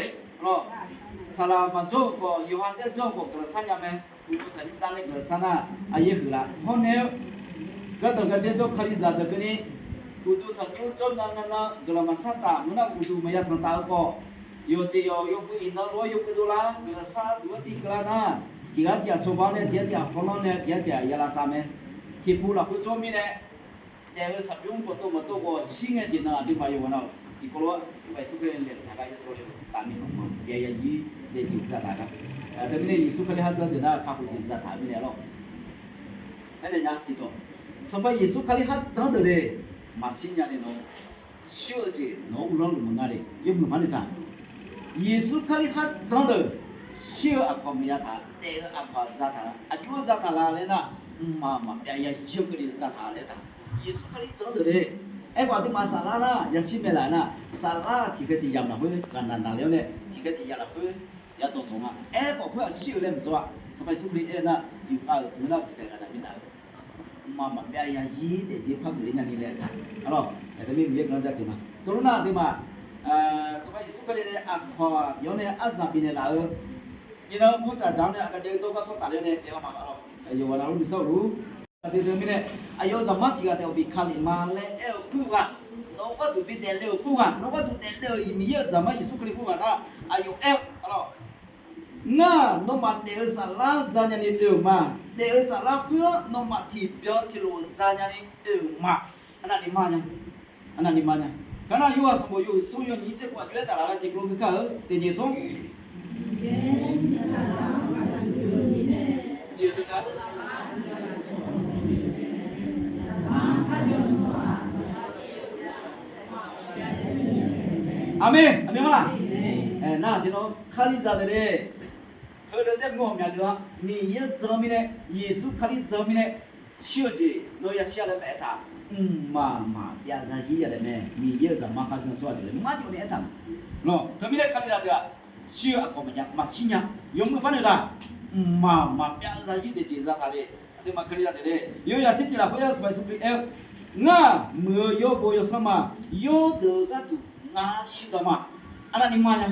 Saqlaq maqjawr-eu khawf yawqha taef jawr-eu khawf guiqlanq sar nya mae. Uqduq tanqnymr dav nae guiqlanq sar nar, aqyaer huiq laf hawr nae-eu gardanq garjaer jawr Kalizaq deuq keuvni, uqduq tanqnymr jawr nan nan nan guiqlanq maqsar taf meuq nar uqduq maqya tanq taf-eu khawf, yawqjeq yawq yawbui iqnan lof-aer yawbui dovlar guiqlanq sar duq-aer tiv keuvlar nar, tiq ghaq tiq ghaq cawba-awr nae tiq ghaq tiq ghaq hawlanr nae tiq ghaq tiq ghaq ya lavsav mae. Tiqpov lafkhoer jawr mirnae, daef-eu saqbymr bawqtov maqtov khawf shir ngae tiqnan aqduimaf yawqghaq navluf tiqkawv lof-aer Sanqpaq Yeqsur Kali naeq-euq taqgar ya cawv le-eu taf mir maqngeur-a. Yayayi daefjeq zataq gar. Teumirnae Yeqsur Kali kharjan deuq nar kakhof jeq zataq-eu mirnae lawr. Aernaeq nya tiqdawq, Sanqpaq Yeqsur Kali kharjan deuq le maqshir nya le nawr, shir-eu jeq nawq-anr uvlanr luf maqnga le yawmuiq par noeqtaq. Yeqsur Kali kharjan deuq shir-eu aqkawq maqya taq, daef-eu aqkawq zataq la, aqjox-aer zataq la laer nar, mqmaq maqbyav ya jir-eu keuvni zataq laer taq. Yeqsur Kali jan deuq le. Aerkhawf aqduimaf saflar nar yashir mae laf nar, saflar tiqkhaeq tiq yamq lafkhoer ghaqnaq naqle-awr nae tiqkhaeq tiq yamq lafkhoer yadawq tawq nga. Aerkhawf khoer-aq shir-eu laer maqsawr-a. Sanqpaq Yeqsur Kali aer-eu nar, yufkhav-euq meuq nar tiqkhaeq ghaqnaq bi naq-eu mqmaq maqbyav ya jir daefjeq par geuf ler nyani laer taq. Arlawr, aqduimaf Miqyaer guiqlanq jaceuq ma. Teulof nar aqduimaf Sanqpaq Yeqsur Kali nae aqkawq-aq yawf-anr nae arzaq bifnaeq laf-eu, iqnan-eu mawrtsaq dzaq-anr nae aqgaf jav-eu dawrgar kawv tafler nae pyeuf-a ma. Arlawr, yawqghaq navluf nuisar-eu luf. Aqdui deuq mirnae, aqyawf-euq zaqmar tiq ghaq taef-aer bi ka lef ma laer aer-eu khoerghaq, nawq-eu gharduq bi daefle-euq khoerghaq, nawq-eu gharduq daefle-euq Miqyaer-euq zaqmar Yeqsur Kali khoerghaq nar, aqyawf aer-eu, arlawr, ngar nawmaf daef-eu saflar zanya ni oe-euq ma. Daef-eu saflar khoer-anr nawmaf tiqbyan tiqlof zanya ni oe-euq ma. Arnavni mar nya. Arnavni mar nya. Gar nar Yorhaq sanqbof yawhuiq smr yawnyir tser khof aqjox-aer taflaf laer tiqkawv kar-eu daefnyiq smr. Aqmeq. Aqmeq ma laq? Nar siqnan Kalizaq deuq le, heudeuq taef mr-awq myaq deuq-a, Miqyaer-anr jan mirnae, Yeqsur Kali jan mirnae, shir-eu jeq nawr yashir-a laer maqaer taq. Mqmaq maqbyav zarzir ya laer mae. Miqyaer-euq zaqmar kharjan tsawrhaq deuq le marjawv nae aertaq-a. Lawr, teumirnae Kalizaq deuq-aq, shir-eu aqkawq maqnya, maqshir nya. Yawmuiq par noeqtaq. Mqmaq maqbyav zarzir daefjeq zataq le. Aqduimaf Kalizaq deuq le, yawzaq tser tiq lafkhoer-aer Sanqpaq Yeqsur Kali aer-eu, ngar muiq-eu yawbo yawsanr ma, yawrdeuq-eu gharduq ngar shirdan ma. Arnavni mar nya.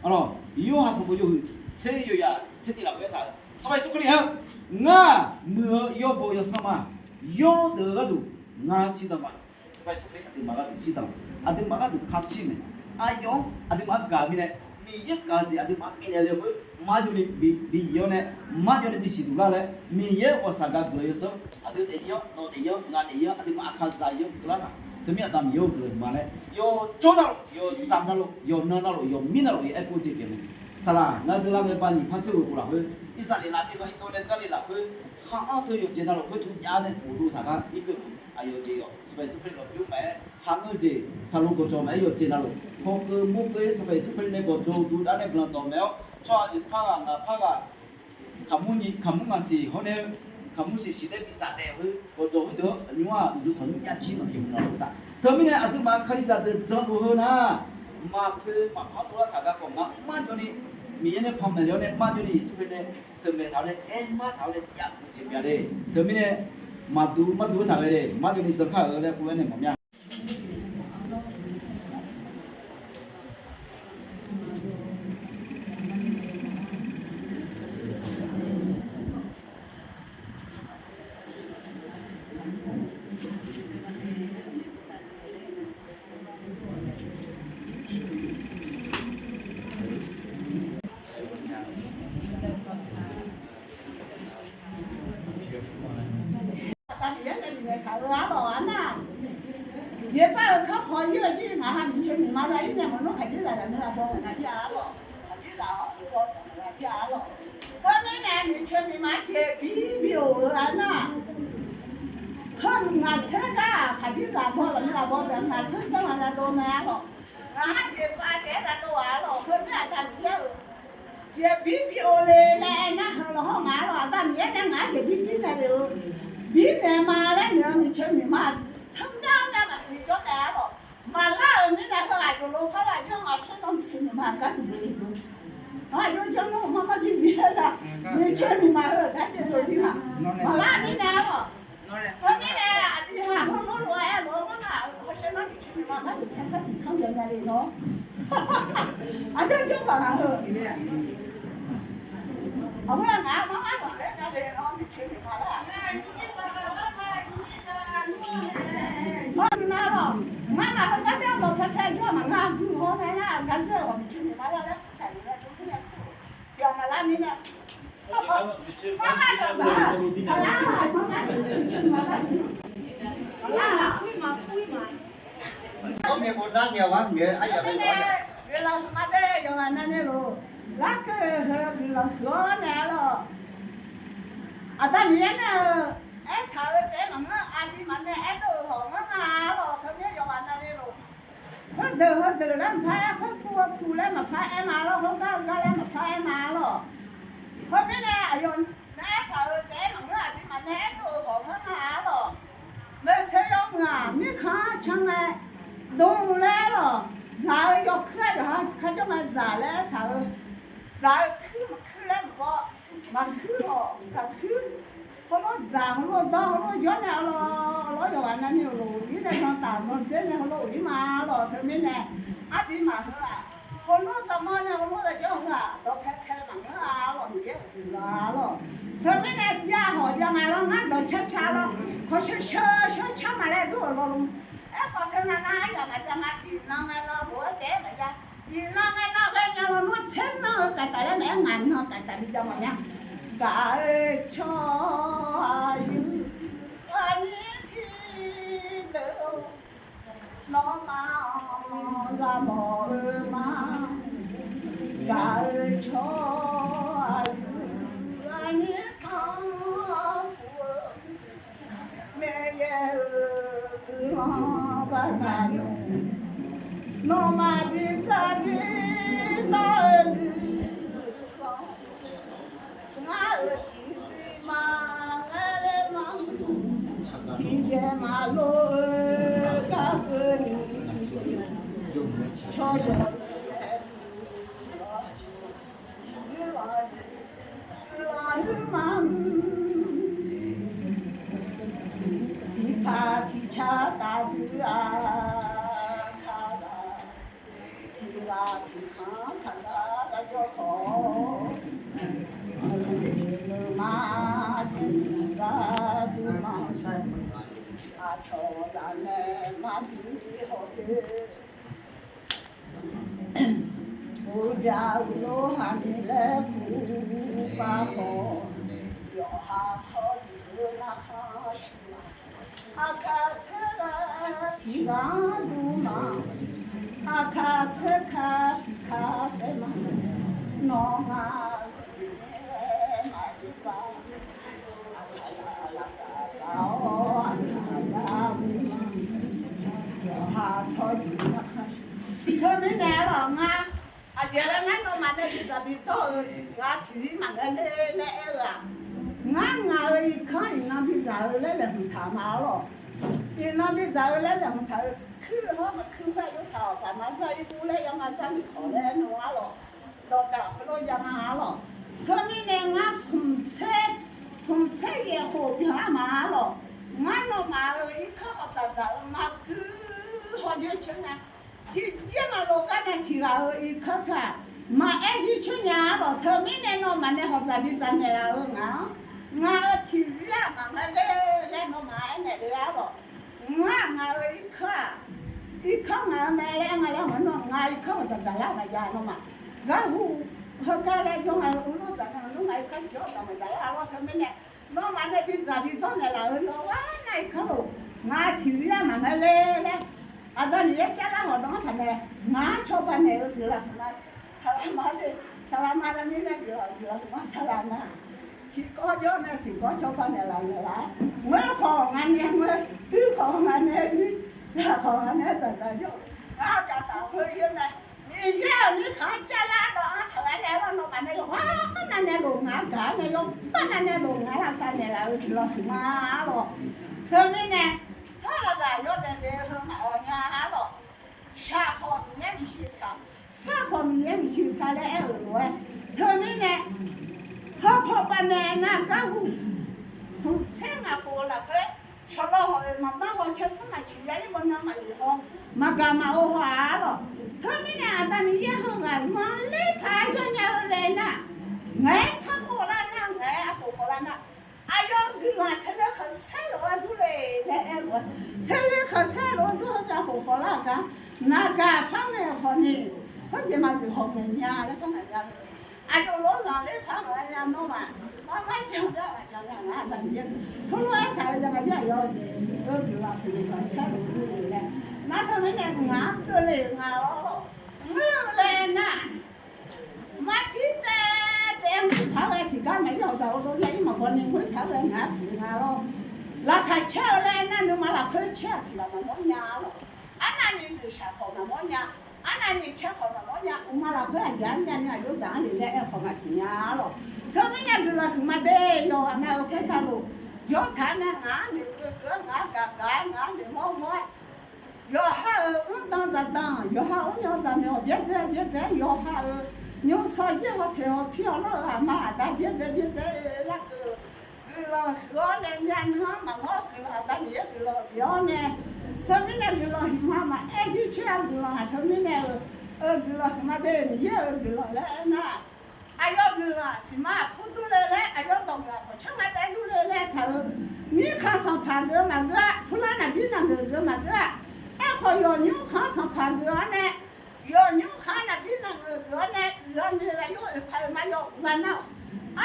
Arlawr, Yorhaq sanqbof yawhuiq tser yawzaq tser tiq lafkhoer aertaq-eu, Sanqpaq Yeqsur Kali aer-eu, ngar muiq-eu yawbo yawsanr ma, yawrdeuq-eu gharduq ngar shirdan ma. Sanqpaq Yeqsur Kali aqduimaf gharduq shirdan, aqduimaf gharduq kamq shir mae. Aqyawf-anr aqduimaf-anr gaq-eu mirnae, Miqyaer gaq-eu jeq aqduimaf-anr bifnaeq le-eu khoer, marjawvni bi, bi ir-awr nae, marjawvni bisiq duq lar laer, Miqyaer-euq ghawqshaq gaq guiqlanq yawdzanr aqdui daef ir-awr, nawq daef ir-awr, ngaq daef ir-awr, aqduimaf aqkaqzaq ir-awr, guiqlanq nar, teumirnae Aqda Miqyaer-euq guiqlanq ma laer, yawqjawr navluf, yawqzaq navluf, yawqnan navluf, yawqmir navluf-eu aerpov jeq pyeuf mae. Saqlaq ngar dzeurlar ngae ba nyiq par tsoer ghoe khof lafkhoer, Irsaqleqlav mirkhanq irkeuv nae Jarlif lafkhoer, khar-anr teu yawqjeq navluf khoertmr jav-awr nae ghofdov taq gar irkeuv-eu aqyawf jeq yawq, Sanqpaq Yeqsur Kali lafbymr maqaer, khar ngeur jeq, saqlo gawqjawq maqaer, yawqjeq navluf hawkeuv murkeuv-ir Sanqpaq Yeqsur Kali nae gawqjawq duq dar nae guiqlanq dawq mae-awr, tsawrhaq oeq par ghaq ngaq par ghaq, kaqmur nyi kaqmur ngaq siq hawr nae, kaqmur siq siq nae bi dzaq daef khoer gawqjawq khoerdeuq-anr nymr-aq uqduq tanqnymr jav jir maqpyeuf maqlof taq. Teumirnae aqduimaf kalizaq deuq janluf heu nar, maqpoeq maqpanr dovlar taq garkawv ngar marjawvni, Miqyaer nae panmaeq le-awr nae marjawvni Yeqsur Kali nae sheuqmaeq taq-awr nae aermar taq-awr nae jav-eu jeq bya le. Teumirnae maqduq marduq-aer taq ghae le, marjawvni jan kar-euq laer khoer-aer nae maqmya. Aqda Miqyaer nae bifnaeq taq-eu arlawq-anr nar, yaerbar-euq kar paw ir-eu jir ngaq ha miqcoeq miqma za ir nae maqnmr khaqdzerzaq zaqmiq lafbaw ngaq-anr ir-a arlawq. Khaqdzerzaq-awr baw dawq ngaq-anr ir-a arlawq. Khoermirnae miqcoeq miqma jeq bir bi of-eu-a nar, heu ngaq tser gar khaqdzerzaq baw zaqmiq lafbaw dawq ngaq tser zanr-a za dov mae arlawq. Ngaq ha jeq pav taef-aer za dov-a arlawq. Khoermirnae Aqda Miqyaer-euq jeq bir bi of le laer aernar, heu lawq hawr ngaq arlawq. Aqda Miqyaer nae ngaq-anr jeq bir bir naeq le-eu, bir naeq ma laer noeq-eu miqcoeq miqma tsanr myanr myanr maqsiq jawr naeq arlawq. Maqlar-euq mirnae heu aqjox lo par lar jawr maqshir nawr miqcoeq miqma gar tiqjeq le-eu. Aqjox janr nawr mar mar zir zir-aer nar, miqcoeq miqma heu gar caev dov zir-a. Maqlar mirnae arlawq. Khoermirnae aqdui ha hawr nawr lof-aer lof-aer gar nar, hawsher nawr miqcoeq miqma gar tiqjeq le-eu. Aqjox jawr baq ngaq heu. Aqgeu-aq ngaq-anr mar mar zanqler nya le-awr miqcoeq miqma lar-aq. Hawr nar lawq, ngar maqheu gar tae-aer dawqpae pae jawr-aq maqngeur-a. Guihaw nae nar-aq gar dzer-awq miqcoeq miqma lar laer kursaq-euq laer jawr-aer tiq ghaq maqlar mirnae. Guiqlanq huiqma de yawqghaq navni lof, larkeuv heu guiqlanq huiq-awr naeq-a lawq. Aqda Miqyaer nae-euq aertaq-euq taef-aer maqngeur, aqdui maqnae aerdov-euq hawq ngar nga-a lawq. Teumirnae yawqghaq navni lof, heudeuq heudeuq laer maqpar aer, khoerkuv heukuv laer maqpar aer ma lawr, khoergar heugar laer maqpar aer ma lawq. Khoermirnae aqyawf nae aertaq-euq taef-aer maqngeur, aqdui maqnae aerdov-euq hawq ngar nga-a lawq. Maeqshi yawmuiq-aq mirkhanq-anr can ngae, dm laer lawq, zaq-eu yawkuir-aq yawqha kharjawr ngae zaq laer aertaq-euq, zaq-eu kuir maqkuir laer maqbaw, maqkuir lawq, zaq kuir. Heulof dzaq heulof dawr heulof jawr nae arlawq, lawr yawqghaq navni-euq lof-ir nae zanqtaf zanqdzer nae heulof-ir ma lawq. Teumirnae arduimaf heu-aq, heulof zaqmar nae heulof zaqjawr heu-aq dawqpae pae maqngeur-a lawq, Miqyaer uqduq la lawq. Teumirnae jav hawq jav nga lawr, ngar dawq car car lawr, hawq sheu sheu sheu car ma laer dur-euq lawr lor. Aerkhawf teu nga nar aryamq maqjav nga, iqnan ngae nan lof-aer taef-aer maqjav. Iqnan ngae nan ghae nya lawr, nawr tser nan-eu kaqtaf laer maqaer, ngaq nan kaqtaf bi jav mawf mya. Gaq-eu cawq aqyuif aqnyir tiqdeuq-or, nawmaf-anr lavmawf-eu ma. Gaq-eu cawq aqyuif aqnyir tanqpuq-eu, Miqyaer-euq guiqlanq baqdanae, nawmaf bi tsav bi nar-eu guiqlanq, ngar-euq tiqbi maqngaer ler ma. Tiqjeq maqlof-eu gar keuvni, tsawrjawq laer tiqpaq tiqcar taf dui-a, kaqlaq tiqghaq tiqkhanq kaqgar gar jawr khawf, nuima tiqgar dui ma, aqcawq zaqnaeq maqbi hawdzer. Uqjaq uqlo haqni laer kuv pav khawf, yawqha tsawrjeuq-eu narkhan shuq-a. Aqkaq tser ghaq tiq ghaq-anr dur ma, aqkaq tser ka tiq ka taef ma, nawmaf-euq maqbif ba. Aqkaq lavkaq lavkaq-awr, aqkaq lavkaq-awr, yawqha tsawrjeuq-eu narkhan shuq. Teumirnae arlawq, ngar aqjeq laer ngar nawmaf nae bidzaq bidzawr-eu tiq ghaq tiq zir maqngeur ler laer aer-eu-aq, ngar ngaq-euq irkanr iqnan bidzaq-eu laer laeqhmq taq ma arlawq. Iqnan bidzaq-eu laer laeqhmq taq-eu, kuir hawr maqkuir-aer yawsaq-awq, baqma dzar irmur laer yawma dzar ni khawf laer aer nar arlawq. Dawqdaq khoerlof jav nga arlawq. Teumirnae ngar smqtser, smqtser yaef khof byan-ar ma arlawq. Ngar nawmaf-euq irkanr hawq dzaqdzaq-eu maqkuir hawjoer coer nga. Tiqjir maqlof gar nae tiq ghaq-euq irkanr taq maqaer jir coer nya arlawq. Teumirnae nawmaf nae hawq dzaq bidzaq naeqlaf-eu ngaq-anr, ngaq-euq tiq zir-aq maqngeur ler laer nawmaf aernaeq le arlawq. Ngar ngaq-euq irkanr-aq, irkanr ngaq-eu mae laer nga laer hawq nar, ngaq irkanr hawq dzaqdzaq lar maqjav nawmaf. Garhu heugar laer jawr nga-eu lor dzaq nga lor, ngaq irkanr tiq jawr dzaq maqdzaq lar arlawq. Teumirnae nawmaf nae bidzaq bidzawr naeqlaf-eu yawqghaq ngar irkanr lof, ngaq tiq zir-aq maqngeur ler laer, Aqda Miqyaer carlar hawq dawq-anr taq mae. Ngaq-anr cawba naeq-eu guiqlanq ma, saqlaq ma de, saqlaq ma laer mirnae guiqlanq guiqlanq ma saqlaq ma. Tiqkawv jawr nae tiqkawv cawba naeqlaf naeqlaf-aer, ngoer khawf ngaq nae ngoer, uir khawf ngaq nae uir, dzaq khawf ngaq nae dzaqdzaq jawr. Ngar gaqtaf khoer-ir-eu mae. Miqyaer-euq mirkhanq-anr carlar dawq-anr taq-aer nae arlawq, nawmaf nae yawqghaq nav nae lof ngaq-anr gaq-ar nae, yawqghaq nav nae lof ngaq-anr lavsav naeqlaf-eu guiqlanq huiqma arlawq. Teumirnae, tsawrhaqzaq yawdaef daef-eu heu maqawq nya arlawq. Shaq khawf Miqyaer bisiq shaq, sar khawf Miqyaer bisiq shaq laer aer-euq lof-aer, teumirnae, hawpaw banae nar garhu smqtser ngaq khof-eu lafkhoer, shawqlawv hawq-euq maqbanr haw caer smr maq ciq ya ir baw nar maqyuif haw, maqgaq maqov haw-aq arlawq. Teumirnae Aqda Miqyaer heughaq zanqler paq-aer jawr nya-eu laer nar, ngaq-aer par khawf lar nar, ngaq-aer arkhof khawf lar nar, aqyawf guiqlanq teuler khanqsaer lof-aer dur le laer aer-eu, teuler khanqsaer lof-aer dur-eu nya khof khawf lar-euq gar, naqgaq par ngaeq khawf ni, khoerjeq maqbif khawf ngaeq nya laer par ngaq nya-eu, aqyawf lof-aer zanqler par ngaq-aer ya nawr ma, armar jan gar maqjan nya ngar Aqda Miqyaer tov lof-aer taq-eu ya maqjav aqyawf-eu guiqlanq teuler khanqsaer lof-aer dur le laer, nar teumirnae ngaq-anr keuvle-euq nga-awr, ngeur-eu laer nar, maqbir taef taef-aer maqpar ghae tiqgar maqir hawq daq-eu dov ya ir maqbaw ni ngoer taq-aer ghae ngaq-anr puq nga lawr. Laqkhaq caer-eu laer aernar, nuima lafkhoer caer-aq tiq ghaq maqmawr nya lawq. Arnavni noeqshaq khawf maqmawr nya, arnavni caer khawf maqmawr nya, uqma lafkhoer aqjeq-anr myavni aqjox dzaq-anr le laer aer khawf maqsiq nya lawq. Teumirnae guiqlanq huiqma de, yawqghaq nav-euq khoertav lof jawr taq-aer nae ngaq-anr noeqkeuv keuv-aer, ngaq-anr gaq gaq-aer, ngaq-anr noeqmawr mawr-aer, yawqha-euq mrdanq zaqdanq, yawqha-euq mrnyanq zaqmyanq byaerdzae byaerdzae-aer, yawqha-euq nymrsaw yaer haw teq haw pir haw lawr-euq aqma aqda byaerdzae byaerdzae-aer larkeuv, guiqlanq huiq-awr nae myavnuiv-anr maqmawr-eu guiqlanq, Aqda Miqyaer guiqlanq bif-awr nae, teumirnae guiqlanq huiqma maqaer jir coer-a guiqlanq-aq, teumirnae-euq guiqlanq huiqma de, Miqyaer-euq guiqlanq laer aernar, aqyawf guiqlanq siqma aqpur dur le laer, aqyawf dawqmuiq aqpawq coer nga taef-aer dur le laer taq-eu, mirkhanq sanqpaq geuf-eu maqgeur-a, purlar naqbir naqgeuf geuf-eu maqgeur-a, aerkhawf yawqnymr khanq-anr sanqpaq geuf-awr nae, yawqnymr khanq-anr naqbir naqgeuf geuf-awr nae, uiqlar noeq zaqyo oeqpaq-euq ma yawf uqgha nar-awq.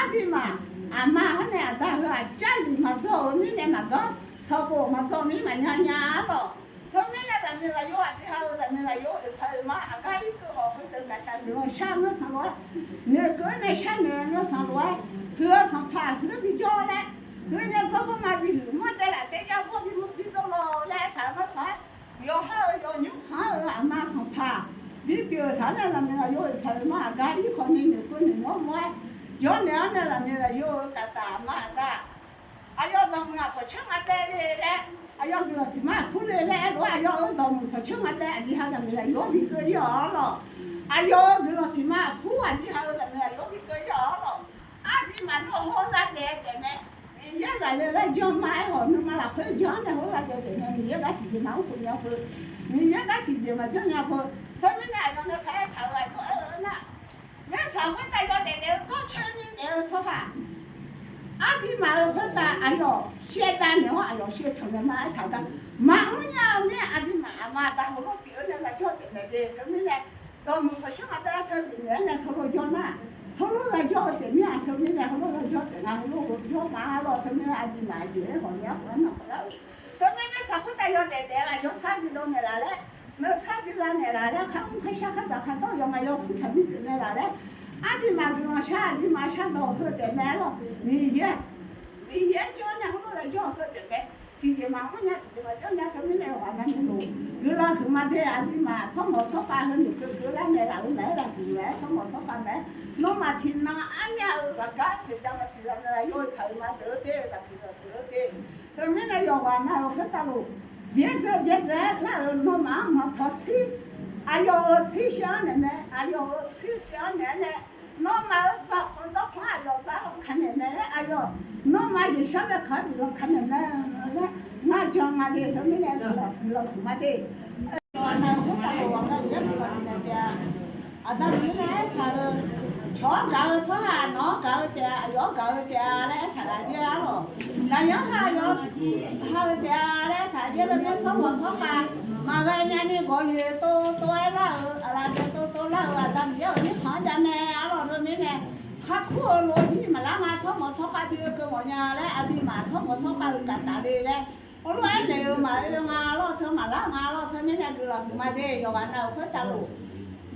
Aqduimaf, aqma hawr nae aqda heu-aq, jarlif maqdzawr-euq mirnae maqganr, sanqbof maqdzawr mir maqnya nya-a lawq. Teumirnae zaqmiq zaqyo aqdui ha-eu zaqmiq zaqyo oeqpaq-euq ma aqgar irkeuv hawq heudeuq gaqshaq noeq-awr shar-eu nganrsanq lof-aer, noeqkeuv-aer nae sharnoeq-eu nganrsanq lof-aer, huiq-eu sanqpaq huiq-eu bijawr laer, huiq-eu nya dzawr bawrma bi huiq, manr dae laf dae jav bawr bi mr bi dawr law laer saq-eu nganrsanq-aer, yawqha-euq yawqnymr khanq-anr-euq aqma sanqpaq bipyeuf-euq taq-awr nae zaqmiq zaqyo oeqpaq-euq ma aqgar irkhawf ni noeqkeuv noeqnawr mawr-aer, jawrnaeq-awr nae zaqmiq zaqyo-euq gaqtaf aqma aqda aqyawf dawqmuiq aqpawq coer nga bae le laer, aqyawf guiqlanq siqma aqpur le laer aerlof-aer, aqyawf-euq dawqmuiq pawq coer nga bae aqdui ha zaqmiq zaqyo-anr bi keuv ir-awq lawq. Aqyawf-euq guiqlanq siqma aqpur aqdui ha-euq zaqmiq zaqyo-anr bi keuv ir-awq lawq. Aqduimaf nawr hawr zadaef-eu taef mae. Miqyaer zaqle laer janma aerkhawf, nuima lafkhoer jan-anr nae hawr zadaef-eu taef mae. Miqyaer garsiq jeq maqmr khof nya khoer, Miqyaer garsiq jeq maqjanr nya khoer, teumirnae aqyawf nae paq-aer taq-euq aqyawf aer-eu nar, mirtsaq khoertav yawdaef daef-eu dawrcoeni daef-eu tsawrhaq, aqduimaf-euq khoertav aqyawf shaevdav naeq-awr aqyawf shaevpyawq naeq ma aertaq-eu gar maqmr nya-eu mir-aer, aqduimaf aqma aqda heulof pyeuf-eu nae lavjawr taef mae de. Teumirnae Dawqmuiq khawqshar ghaq bae-aer teu bifnaeq-aer nae teulof jawr nar, teulof zajawr-eu taef mir-aq, teumirnae heulof zajawr taef nga, heulof jawr ma-ar lawr, teumirnae aqduimaf jeq-aer hawq ni-ar khawf-aer naq khawf lar-eu. Teumirnae saqkhoer tav yawdaef daef-eu aqjox sar bi dawv naeqlaf laer, neur sar bi za naeqlaf laer, kharmr kharshar khardzaq khardzawr yawqghaq yawsmr taqmir pyeuf naeqlaf laer, aqduimaf guiqlanq shar, aqduimaf shardawq heu taef mae-ar lawr, Miqyaer Miqyaer jawr-aer nae heulof zajawr-eu heu taef mae. Tiqjeq maqmr nya, tiqjeq maqjawr nya, teumirnae yawqghaq navni loq guiqlanq huiqma de. Aqduimaf tsawrmawq tsawrkhav heu noeqkeuv keuv lar naeqlaf-eu mae-aer, zaqguq mae-aer, tsawrmawq tsawrkhav mae-aer, nawmaf tiqnan armyav-euq ghaqgar-aer poeqda maqsiq zaq nae yawf-eu paq-eu ma deuq-eu te, zaqguq zaqguq-eu te. Teumirnae yawqghaq nav-euq khoertav loq byaerdzae byaerdzae-aer lar-euq nawmaf-anr maqtawq shir. Aqyawf-euq shir shir-anr naeq mae, aqyawf-euq shir shir-anr naeq-aer nae, nawmaf-euq zaqkhanq dawrkhanq-anr aqyawf zar lawq ka naeq mae laer, aqyawf nawmaf jeqshar nae kaq-aer bif lawq ka naeq mae laer, ngar jan nga de. Teumirnae guiqlanq guiqlanq huiqma de. Yawqghaq nav-euq khoertav loq ghaq nav-euq yaer guiqlanq bifnaeq taef-a. Aqda Miqyaer nae aertaq-eu, cawq-awr gaq-eu tsawrhaq nawq-anr gaq-eu taef-a, aqyawf-anr gaq-eu taef-a laer aertaq ghaq jaer-ar lawq. Zaqyanr ha yawf ha-eu taef-a laer aertaq jaer-eu mir-aer, tsawrmawq tsawrkhav maqghae nyani gawqyoeq tov tov-aer lar-euq, aqlaf dae tov tov lar-euq Aqda Miqyaer-euq mirkhanq-anr jav mae-ar lawq. Teumirnae kharkur-eu lof-aer jir maqlar nga, tsawrmawq tsawrkhav bi oekeuv mawf nya laer, aqduimaf tsawrmawq tsawrkhav-euq gaqtaf le laer, heulof-aer naeq-eu maqoe nga lawr, teu maqlar nga lawr. Teumirnae guiqlanq huiqma de. Yawqghaq nav-euq khoertav loq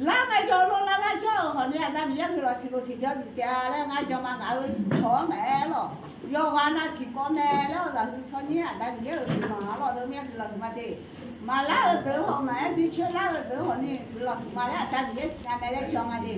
lar ngaejawr-eu lof lar lar jawr-euq hawq ni Aqda Miqyaer guiqlanq tiqlof tiqbyan bif taef-a laer ngar jan ma. Ngaq-euq cawq-anr maqaer-ar lawq. Yawqghaq nav tiqkawv mae laer-awr, zaqhuiq tsawrnyir Aqda Miqyaer-euq guiqlanq-ar lawq. Teumirnae guiqlanq huiqma de. Maqlar-eu deuq-eu hawq maqaer, bi coer lar-eu deuq-eu hawq ni guiqlanq huiqma laer Aqda Miqyaer siqnya mae laer jan nga de.